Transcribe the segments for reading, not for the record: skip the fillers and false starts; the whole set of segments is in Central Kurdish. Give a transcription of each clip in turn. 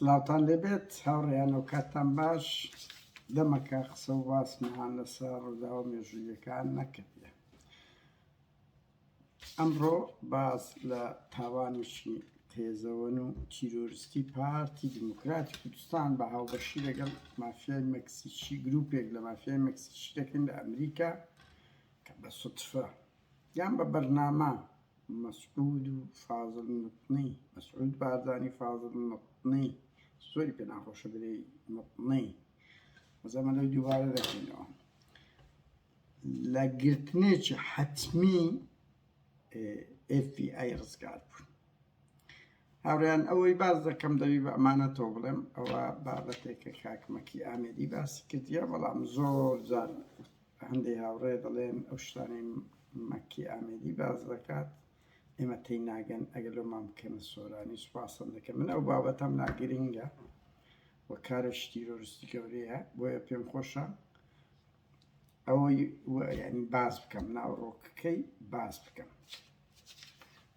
سڵاوتان لێبێت هاوڕێیان و کاتتان باش دەمەکە قسە و باسمان لەسەر ڕووداوە مێژوویەکان نەکردیە ئەمڕۆ باس لە تاوانێکی قێزەوەن و تیرۆریستی پارتی دیموکراتی کوردستان بە هاوبەشی لەگەڵ مافیای مەکسیکی گروپێک لە مافیای مەکسیکی دەکەین لە ئەمریکا کە بە سوتفە یان بە بەرنامە مەسعود و فازل متنی مەسعود بارزانی فازل متنی زۆری پێ ناخۆشە برێی متنی وەزەمە لەو دووبارە دەکەینەوە لە گرتنێکی حەتمی FBI ڕزگار بوون. هاوڕێیان ئەوەی باس دەکەم دەبی بە ئەمانەتەوە بڵێم ئەوە بابەتێکە کاک مەکی ئامێدی باسی کردیە بەڵام زۆر جار هەندێک هاوڕێ دەڵێن ئەو شتانەی مەکی ئامێدی باس دەکات ئێمە تێی ناگەن ئەگەر لۆمان بکەنە سۆرانی سوپاسم دەکەم من ئەو بابەتەم لا گرنگە و کارێکی تیرۆریستی گەورەیە بۆیە پێم خۆشە ئەوەی ینی باس بکەم ناوڕۆکەکەی باس بکەم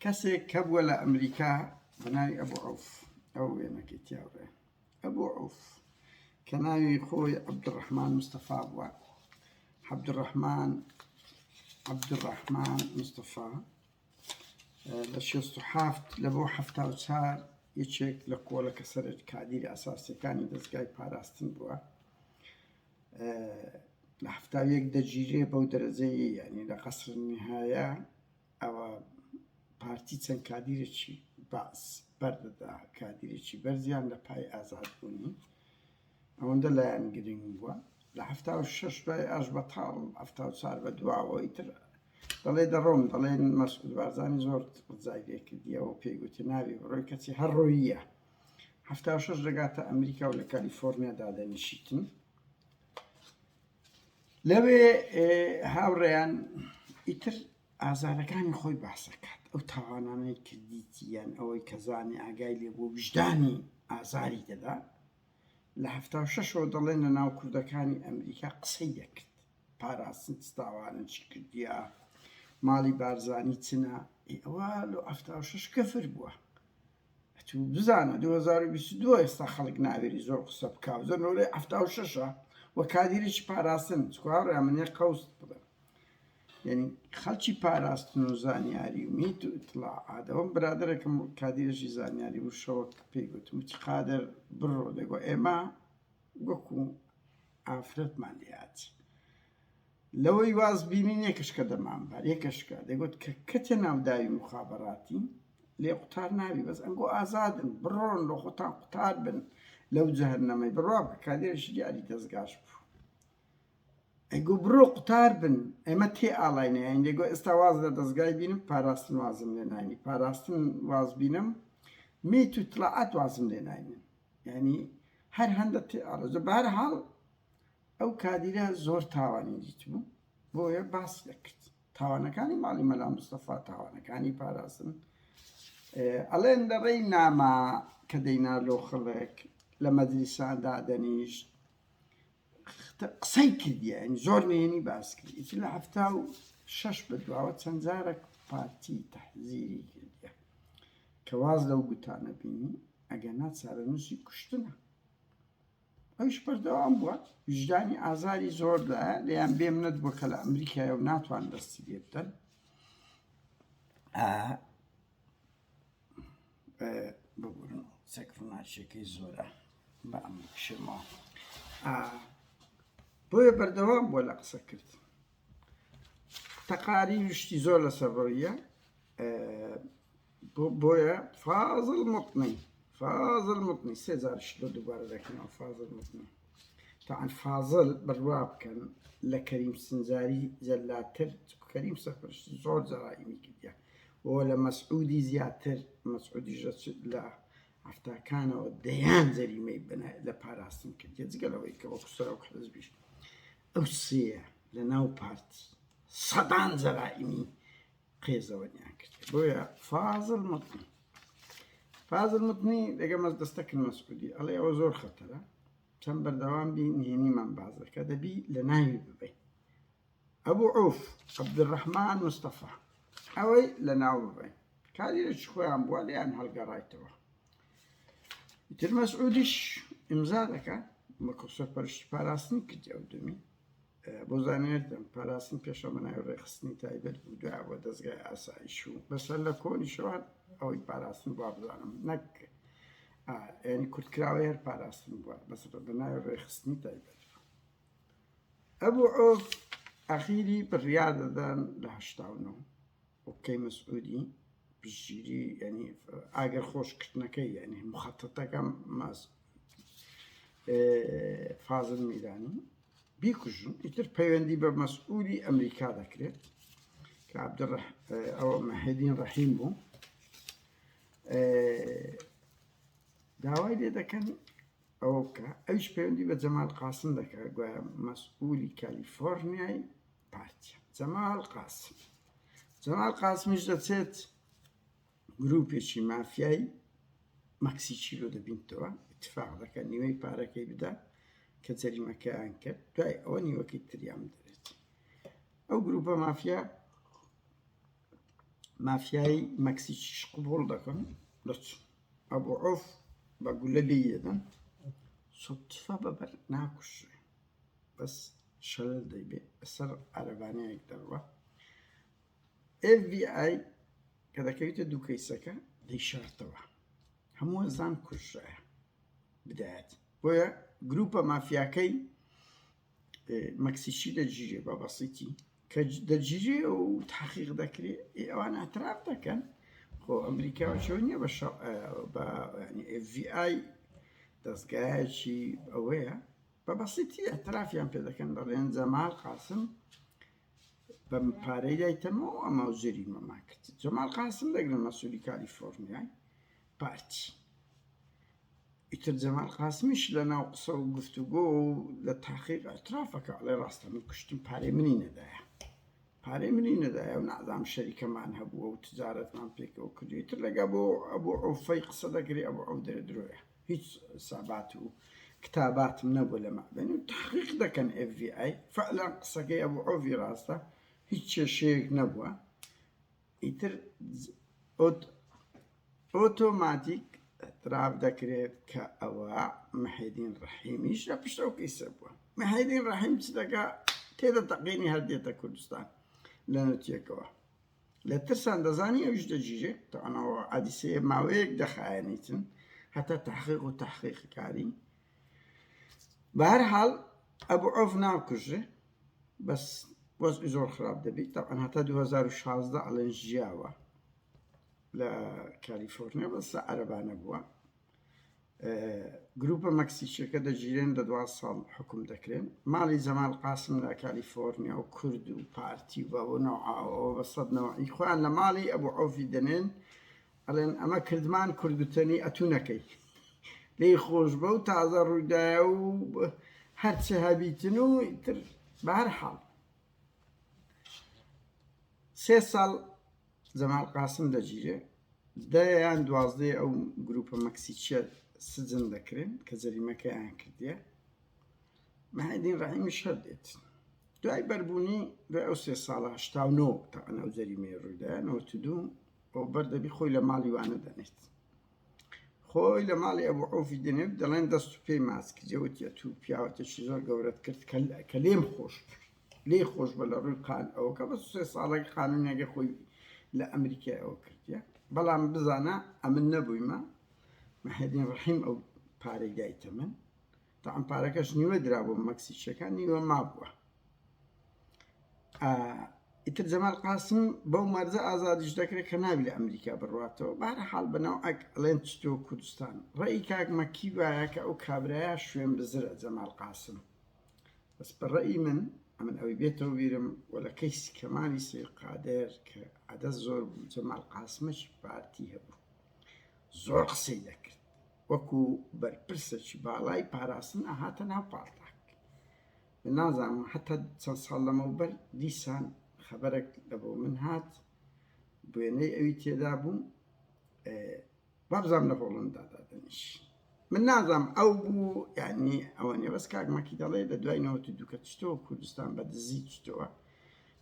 کەسێک کە بووە لە ئەمریکا بە ناوی ئەبوو عوف ئەو وێنەکەی تیاڕێ ئەبوو عوف کە ناوی خۆی عەبدولڕەحمان مستەفا بووە عەبدولڕەحمان عەبدولڕەحمان مستەفا لە 67 لە بۆ 74 یەکێک لە کۆڵەکە سەرەک کادیری ئەساسیەکانی دەستگای پاراستن بووە لە 71 دەگیرێ بەو دەرەجەی یعنی لە قەسر نهایە ئەوە پارتی چەند کادیرێکی بەعس بەردەدا کادیرێکی بەرزیان لە پای ئازادبوونی ئەوەندە لایەن گرنگ بووە لە 76 دوای ئاش بەتاڵ 74 بە دواوە ئیتر دەڵێ دەڕۆم دەڵێن مەسعود بارزانی زۆر ڕزای لێ کردیەوە پێی گوتی ناوی بڕۆی کەچی هەر ڕۆییە 76 دەگاتە ئەمریکا و لە کالیفۆرنیا دادەنیشیتن لەوێ هاوڕێیان ئیتر ئازارەکانی خۆی باسەکات ئەو تاوانانەی کردیتی یان ئەوەی کە زانی ئاگای لێ بوو ویژدانی ئازاری دەدا لە 76ەوە دەڵێن لە ناو کوردەکانی ئەمریکا قسەی دەکرد پاراستن چ تاوانە چی کردیە ماڵی بارزانی چنە ئەوە لۆ 76 کەفر بووە ئەتوو بزانە 2022 ئێستا خەڵک ناوێری زۆر قسە بکا و زۆر نۆرەی 76ە و کادیرێکی پاراستن چکار من یەک قەوس بڵێم یعنی خەڵکی پاراستن و زانیاری و میت و ئیتڵاعاتەوە برادەرێکم کادیرێکی زانیاری و شەوەک پێی گوتم وتی قادر بڕۆ دەگۆ ئێمە وەکو ئافرەتمان لێهات لەوەی واز بینین یەکشکە دەمانبار یەکەشکە دەگوت کە کەتە ناو داوی مخابراتی لێ قوتار نابی بەس ئەنگۆ ئازادن بڕۆن لۆ خۆتان قوتار بن لەو جەهەنەمەی بڕوا بکە کادێرێکی دیاری دەزگاش بوو ئەیگۆ بڕۆ قوتار بن ئێمە تێ ئاڵای نەیان دەگۆ ئێستا واز لە دەزگای بینم پاراستن وازم لێ ناینی پاراستن واز بینم میت و تڵاعات وازم لێ ناینن یعنی هەر هەندە تێ ئاڵە بەهەر حاڵ ئەو کادیرە زۆر تاوانی دیتبوو بۆیە باسی دەکرد تاوانەکانی ماڵی مەلا مستەفا تاوانەکانی پاراستن ئەڵێن لە ڕێی نامە کە دەینا لۆ خەڵک لە مەجلیسان دادەنیشت قسەی کردیە یعنی زۆر نهێنی باس کرد ئیتر لە 76 بە دواوە چەند جارێک پارتی تەحزیری کردیە کە واز لەو گوتانە بینی ئەگەر نا چارەنووسی کوشتنە ئەویش بەردەوام بووە ویژدانی ئازاری زۆر دایە لێیان بێمنەت بووە کە لە ئەمریکایە و ناتوان دەستی لێ بدەن ببورن چەک ڕووناکیەکەی زۆرە بە ئەم بکشێمەوە بۆیە بەردەوام بووە لە قسە کرد تەقاری شتی زۆر لەسەر ڕۆیە بۆیە فازڵ مطنی فازڵ مطنی سێ جارش لۆ دووبارە دەکەنەوە فازڵ مطنی تاعن فازڵ بڕوا بکەن لە کەریم سنجاری جەلاتر کەریم سەرپەرشتی زۆر جەرائیمی کردیە و لە مەسعودی زیاتر مەسعودیش لە هەفتاکانەوە دەیان جەریمەی لە پاراستن کردیە جگە لەوەی کە وەکو سەرۆک حزبیش ئەو سێیە لە ناو پارتی سەدان جەرائیمی قێزەوەنیان کرد بۆیە فازل مطنی فازل مطنی دەگە مەس دەستەکن مەسعودی ئەڵێ ئەوە زۆر خەتەرە چەند بەردەوام بی نهێنیمان باز دەکە دەبی لە ناوی ببین ئەبوو عوف عەبدولڕەحمان مستەفا ئەوەی لە ناو ببین کاریرێکی خۆیان بووە لێیان هەڵگەڕایتەوە. ئیتر مەسعودیش ئیمزا دەکا وەکو سەرپەرشتی پاراستنی کردی ئەو دەمی بۆ زانیاریتان پاراستن پێشە بە ناوی ڕێکخستنی تایبەت بوو دوای بۆ دەزگای ئاسایش و بەسەر لە کۆنیشەوە ئەوەی پاراستن بووە بزانم نەک ینی کورتکراوەی هەر پاراستن بووە بەس بە ناوی ڕێکخستنی تایبەت بوو. ئەبوو عۆف ئەخیری بڕیار دەدەن لە 89 وەکەی مەسعودی پشتگیری یعنی ئاگەر خۆشکردنەکەی یعنی مخەتەتەکە ماس فازل میرانی بیکوژن ئیتر پەیوەندی بە مەسئولی ئەمریکا دەکرێت کە عبدالرح ئەوە مەهدین ڕەحیم بوو داوای لێ دەکەن ئەوە بکە ئەویش پەیوەندی بە جەمال قاسم دەکات گوایە مەسئولی کالیفۆرنیای پارتیە جەمال قاسم جەمال قاسمیش دەچێت گروپێکی مافیای مەکسیکی لۆ دەبینتەوە اتفاق دەکەن نیوەی پارەکەی بدا کە جەریمەکەیان کرد دوای ئەوە نیوەکەی تریان بدرێت ئەو گروپە مافیا مافیای مەکسیکیش قبوڵ دەکەن دەچن ئەبو عوف بە گولە لێی دەدەن سوتفە بەبەر ناکوژرێ بەس شەلەل دەیبێ لەسەر عەرەبانەیەک دەڕوا FBI کە دەکەویتە دوو کەیسەکە دەیشارتەوە هەموو زان کوژرایە بدایەت بۆیە گروپە مافیاکەی مەکسیکی دەگیرێ بە بەسیتی کە دەگیرێ و تحقیق دەکرێ ئەوان اعتراف دەکەن خۆ ئەمریکا چۆن نییە بە FBI دەستگایەکی ئەوەیە بە بەسیتی اعترافیان پێ دەکەن دەڵێن جەمال قاسم بە پارەی دایتەمەوە ئەمە و جەریمەمان کرد جەمال قاسم دەگرن مەسوولی کالیفۆرنیای پارتی ئیتر جەمال قاسمیش لە ناو قسە و گفتوگۆ و لە تاقیق ئەترافەکە ئەڵێ ڕاستە من کوشتم پارەی منی نەدایە پارەی منی نەدایە و نازام شەریکەمان هەبووە و تجارەتمان پێکەوە کردو ئیتر لەگە بۆ ئەبوو عوفەی قسە دەکرێ ئەبوو عوف دەرێ درۆیە هیچ سابات و کتاباتم نەبوو لە مابێن و تحقیق دەکەن FBI فعلا قسەکەی ئەبوو عوفی ڕاستە هیچ کێشەیەک نەبووە ئیتر ئۆتۆماتیک اعتراف دەکرێت کە ئەوە محێدین ڕەحیمیش لە پشت ئەو کەیسە بووە. محێدین ڕەحیم چ دەکا؟ تێدە تەقێنی هەر دێتە کوردستان لە نوتیەکەوە. لە ترسان دەزانی ئەویش دەگیرێ تەوانەوە عادیسەیە ماوەیەک دەخایەنیتن هەتا تحقیق و تحقیقکاری. بە هەر حاڵ ئەبو عۆف ناکوژرێ بەس وەزعی زۆر خراپ دەبیت تەبعەن هەتا 2016 ئەڵێن ژیاوە لە کالیفۆرنیا بەس لە عەرەبانە بووە گروپە مەکسیچیەکە دەگیرێن لە دوا ساڵ حکوم دەکرێن ماڵی جەمال قاسم لە کالیفۆرنیا و کورد و پارتی و بەوە نەوعاوە بە سەد نەوعی خۆیان لە ماڵی ئەبوو عۆفی دەنێن ئەڵێن ئەمە کردمان کورد گوتەنی ئەتوو نەکەی لێی خۆش بە و تازە ڕوویدایە و هەرچی هەبیتن و ئیتر بە هەر حاڵ سێ ساڵ جەمال قاسم دەگیرێ دە یان دوازدەی ئەو گروپە مەکسیچیە سجن دەکرێن کە جەریمەکەیان کردیە مەهدین ڕەحیمیش هەر دێت دوای بەربوونی دوای ئەو سێ ساڵە 89 تا ئەو جەریمەیە ڕوویدا 92 ئەو بەردەبی خۆی لە ماڵی وانە دەنێت خۆی لە ماڵی ئەبوو عوفی دەنێت دەڵێن دەست و پێی ماچ کردی وتی ئەتوو پیاوەتێکی زۆر گەورەت کرد کە لێم خۆش لێی خۆش بە لە ڕووی قان ئەوەکە بەس سێ ساڵێک قانونێکە خۆی لە ئەمریکای ئەوە کردیە بەڵام بزانە ئەمن نەبوویمە مەهدین ڕەحیم ئەو پارەی دایتە من تا ئەم پارەکەش نیوە درابوو مەکسیچەکان نیوە مابووە ئیتر جەمال قاسم بەو مەرجە ئازادیش دەکرێت کە نابی لە ئەمریکا بڕاتەوە بارە حاڵ بەناو ئەک ئەڵێن چتۆ کوردستان ڕێی کاک مەکی وایە کە ئەو کابرایە شوێن بزرە جەمال قاسم بەس بە ڕەئی من ئەمن ئەوەی بێتەوە بیرم و لە کەیسی کەمالی سەید قادر کە عەدەس زۆر بوو جەمال قاسمەکی پارتی هەبوو زۆر قسەی دەکرد وەکو بەرپرسێکی باڵای پاراستن ئەهاتە ناو پاڵتاک من نازانم هەتا چەند ساڵ لەمەوبەر دیسان خەبەرێک لە بۆ من هات وێنەی ئەوی تێدا بوو وابزانم لە هۆڵندا دادەنیشی من نازانم ئەو بوو یعنی ئەوە نیە بەس کاک مەکی دەڵێ لە دوای 92 کە چتەوە کوردستان بە دزی چتەوە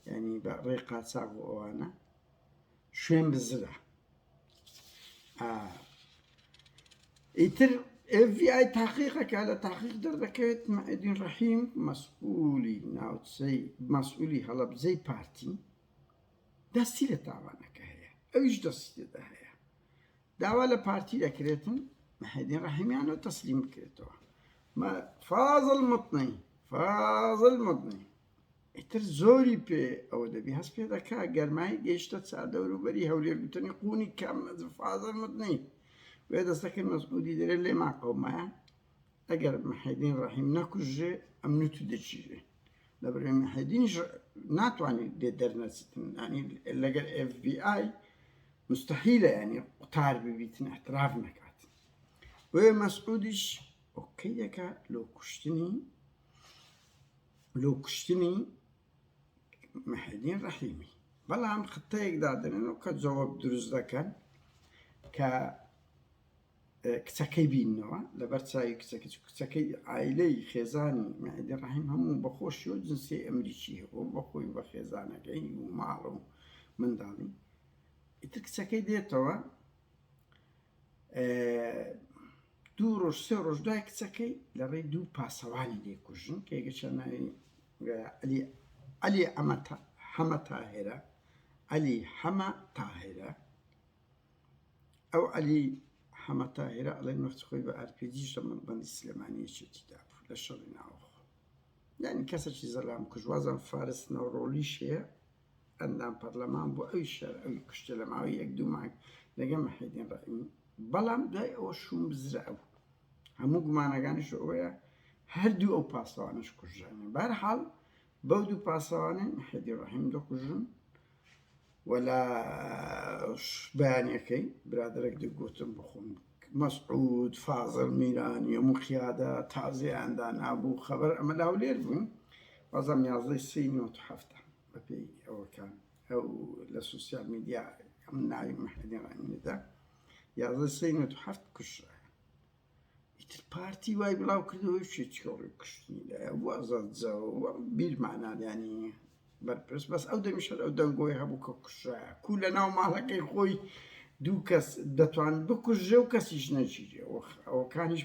یعنی بە ڕێ قاچاغ و ئەوانە شوێن بزرە ئیتر FBI تاقیقەکە لە تاقیق دەردەکەوێت مەعدین ڕەحیم مەسئولی ناوچەی مەسئولی هەڵەبجەی پارتی دەستی لە تاوانەکە هەیە ئەویش دەستی تێدا هەیە داوا لە پارتی دەکرێتن محێدین ڕەحیمیانەوە تەسلیم بکرێتەوە فازڵ متنی فازڵ متنی ئیتر زۆری پێ ئەوە دەبی هەست پێ دەکا گەرمایی گەیشتە چاردەوروبەری هەولێر گوتنی قوونی کەم فازڵ متنی وێ دەستەکەی مەسعودی دەرێ لێمان قەومایە ئەگەر محێدین ڕەحیم نەکوژێ ئەمن و تو دەکیژێ لەبەرئەوەی محێدینیش ناتوانێت لێ دەرنەچیتن ینی لەگەر FBI مستحیلە ینی قوتار ببیتن اعتراف نەکات بۆیە مەسعودیش ئۆکەی دەکا لۆ کوشتنی لۆ کوشتنی محێدین ڕەحیمی بەڵام خطەیەک دادەنێن و کە جەواب دروست دەکەن کە کچەکەی بیننەوە لەبەر چاوی کچەکە چونکە کچەکەی عایلەی خێزانی مەهدی ڕەحیم هەموو بەخۆشی و جنسی ئەمریکی هەبوو بەخۆی بە خێزانەکەی و ماڵ و منداڵی ئیتر کچەکەی دێتەوە دوو ڕۆژ سێ ڕۆژ دوای کچەکەی لە ڕێی دوو پاسەوانی لێکوژن کە یەکێکیان ناوی عەلی عەلی حەمە تاهێرە عەلی حەمە تاهێرە ئەو عەلی حەمە تاهیرە ئەڵێن وەختی خۆی بە ئارپیجیش لە مەڵبەندی سلێمانی یەکێتی دابوو لە شەڕی ناوەخۆ یعنی کەسێکی زەلام کوژ وازان فارس نەوڕۆلیش هەیە ئەندام پەرلەمان بۆ ئەوی شەر ئەوی کوشتە لە ماوەی یەک دوو مانگ لەگە مەحیدین ڕەحیمی بەڵام دوای ئەوە شوم بزرە ئەو هەموو گومانەکانیش ئەوەیە هەردوو ئەو پاسەوانش کوژرانە بەرحاڵ بەو دوو پاسەوانەی محێدی ڕەحیم دەکوژن و لە بەیانەکەی برادەرێک دەگوتم بخۆم مەسعود فازل میرانی هەموو قیادە تازیان دانابوو خەبەر ئەمە لە هەولێر بووین بازم یازدەی سی نۆ هەفتە بەپێی ئەوەکان ئەو لە سوسیال میدیا ئەم ناوی محێدی ڕەحیمدا یازدە سی نۆ هەفت کوژرا ئیتر پارتی وای بڵاو کردەوە یەکێتی هەوڵی کوشتنی دایە وەزەجەوە بیرمانان ینی بەرپرس بەس ئەو دەمیش هەر ئەو دەنگۆی هەبوو کە کوژرایە کو لە ناو ماڵەکەی خۆی دوو کەس دەتوان بکوژێ و کەسیش نەگیرێ ئەوەکانیش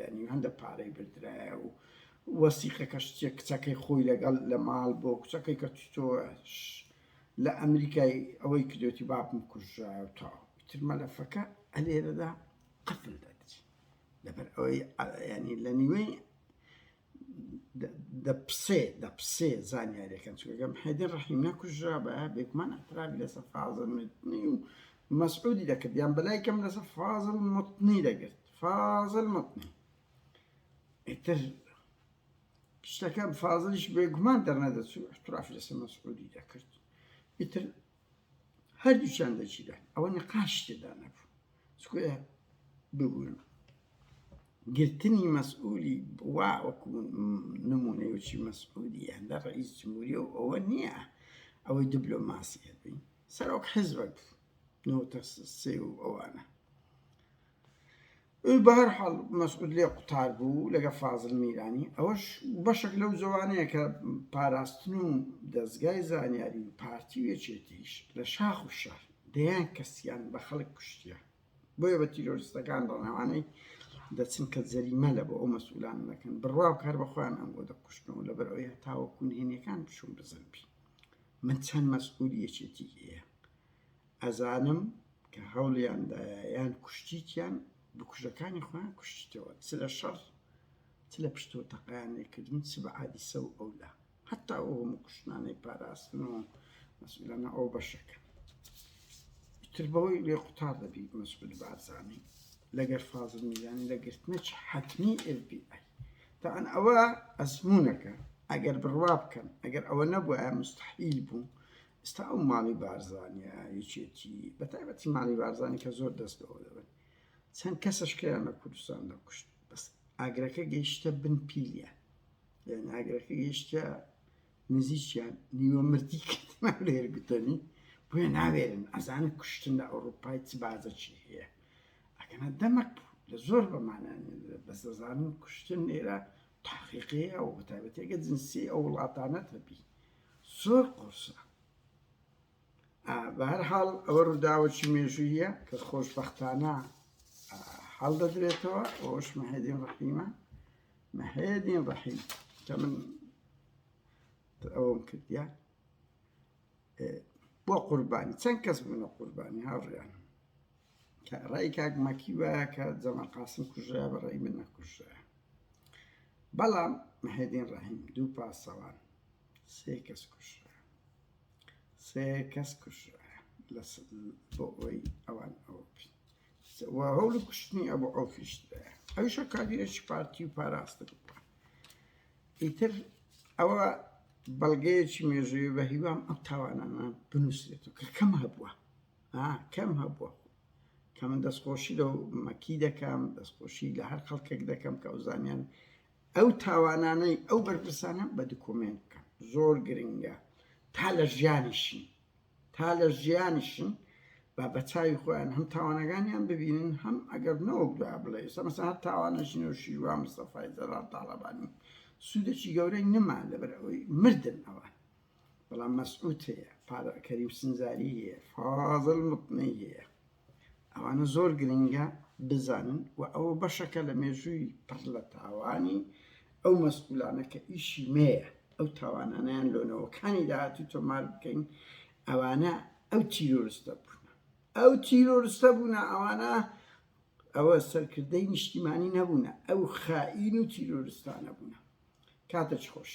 ینی هەندە پارەی بردرایە و وەسیقەکە شتێک کچەکەی خۆی لەگەڵ لە ماڵ بۆ کچەکەی کە تۆ لە ئەمریکای ئەوەی کردێتی بابم کوژرایە و تاو تر مەلەفەکە ئەلێرەدا قفل دەدری لەبەر ئەوەی ینی لە نیوەی دەپسێ دەپسێ زانیاریەکان چونکە محێدین ڕەحیم نەکوژرا بە بێگومان اعترافی لەسەر فازل متنی و مەسعودی دەکرد یان بەلای کەم لەسەر فازل متنی دەگرت فازل متنی ئیتر شتەکە فازلیش بێگومان دەرنەدەچوو اعترافی لەسەر مەسعودی دەکرد ئیتر هەردووکیان دەگیران ئەوە نقاش تێدا نەبوو چکۆ ببوون گرتنی مەسئولی وا وەکو نمونەیەکی مەسئولی یان لە ڕئیس جمهوریە و ئەوە نییە ئەوەی دبلۆماسی هەبی سەرۆک حزبەک نۆتە سێ و ئەوانە بەهەرحاڵ مەسعود لێ قوتار بوو لەگە فازل میرانی ئەوەش بەشێک لەو جوانەیە کە پاراستن و دەزگای زانیاری و پارتی و یەکێتیش لە شاخ و شار دەیان کەسیان بە خەڵک کوشتیە بۆیە بە تیرۆریستەکان دەڵێن دەچن کە جەریمە لە بۆ ئەو مەسئولان دەکەن بڕوا و کار بە خۆیان ئەنگۆ دەکوشتنەوە لەبەر ئەوەی هەتاوەکو نهێنیەکان بچوون بزن بی من چەند مەسئولی یەکێتی هەیە ئەزانم کە هەوڵیان دایە یان کوشتیتیان بکوژەکانی خۆیان کوشتیتەوە چ لە شەڕ چ لە پشتەوە تەقەیان لێکردن چ بە عادیسە و ئەولا هەتا ئەو هەموو کوشتنانەی پاراستن و مەسئولانە ئەو بەشەکە ئیتر بەوەی لێ قوتار دەبی مەسعود بارزانی لەگەر فازل میرانی لە گرتنەچ حەتمی FBI تاان ئەوە ئەزمونەکە ئەگەر بڕوا بکەن ئەگەر ئەوە نەبووە مستحیل بوو ئێستا ئەو ماڵی بارزانیە یەکێتی بە تایبەتی ماڵی بارزانی کە زۆر دەست بەوە دەبن چەند کەسەشکەیان لە کوردستان دەکوشت بەس ئاگرەکە گەیشتە بن پیلیان یان ئاگرەکە گەیشتە نزیکیان نیوە مردی کردن لێر گوتەنی بۆیە ناوێرن ئەزانن کوشتن لە ئەوروپای چ بازەکی هەیە ئەگەنە دەمەک لە زۆر بەمانە بەس دەزانن کوشتن لێرە تاقیقەیە و بەتایبەتێکە جنسی ئەو وڵاتانە هەبی زۆر قورسە بەهەرحاڵ ئەوە ڕووداوەکی مێژوویە کە خۆشبەختانە. هەڵدەدرێتەوە ئەوش مەهێدین ڕەحیمە مەهێدین ڕەحیم کە من ئەوەم کردیا بۆ قوربانی چەند کەس بوونە قوربانی هاوڕیان کە ڕای کاک مەکی وایە کە جەمال قاسم کوژرا بە ڕای من نەکوژرا بەڵام مەهێدین ڕەحیم دوو پاسەوان سێ کەس کوژرا سێ کەس کوژرا بۆ ئەوەی ئەوان ئەوە بن و هەوڵی کوشتنی ئەبوو عەوفیش درایە ئەویشە کادیرێکی پارتی و پاراستن بووە ئیتر ئەوە بەڵگەیەکی مێژووی بە هیوام ئەم تاوانانە بنووسرێتەوە کە کەم هەبووە کەم هەبووە کە من دەستخۆشی لەو مەکی دەکەم دەستخۆشی لە هەر خەڵکێک دەکەم کە ئەو زانیان ئەو تاوانانەی ئەو بەرپرسانە بە دکۆمێنت بکەن زۆر گرنگە تا لە ژیانیشین تا لە ژیانیشن با بە چاوی خۆیان هەم تاوانەکانیان ببینن هەم ئەگەر نەوەک دوای بڵێ ئێستا مەسەن هەر تاوانە ژنە و شیروان مستەفای جەلال تاڵەبانی سوودێکی گەورەی نەما لەبەر ئەوەی مردن ئەوان بەڵام مەسعود هەیە پارە کەریم سنجاری هەیە فازل مطنەی هەیە ئەوانە زۆر گرنگە بزانن و ئەوە بەشەکە لە مێژووی پڕ لە تاوانی ئەو مەسئولانە کە ئیشی مێیە ئەو تاوانانەیان لۆ نەوەکانی داهاتوو تۆمار بکەین ئەوانە ئەو تیرۆرستە بوونە ئەو تیرۆرستە بوونە ئەوانە ئەوە سەرکردەی نیشتیمانی نەبوونە ئەو خائین و تیرۆرستانە بوونە کاتە خۆش.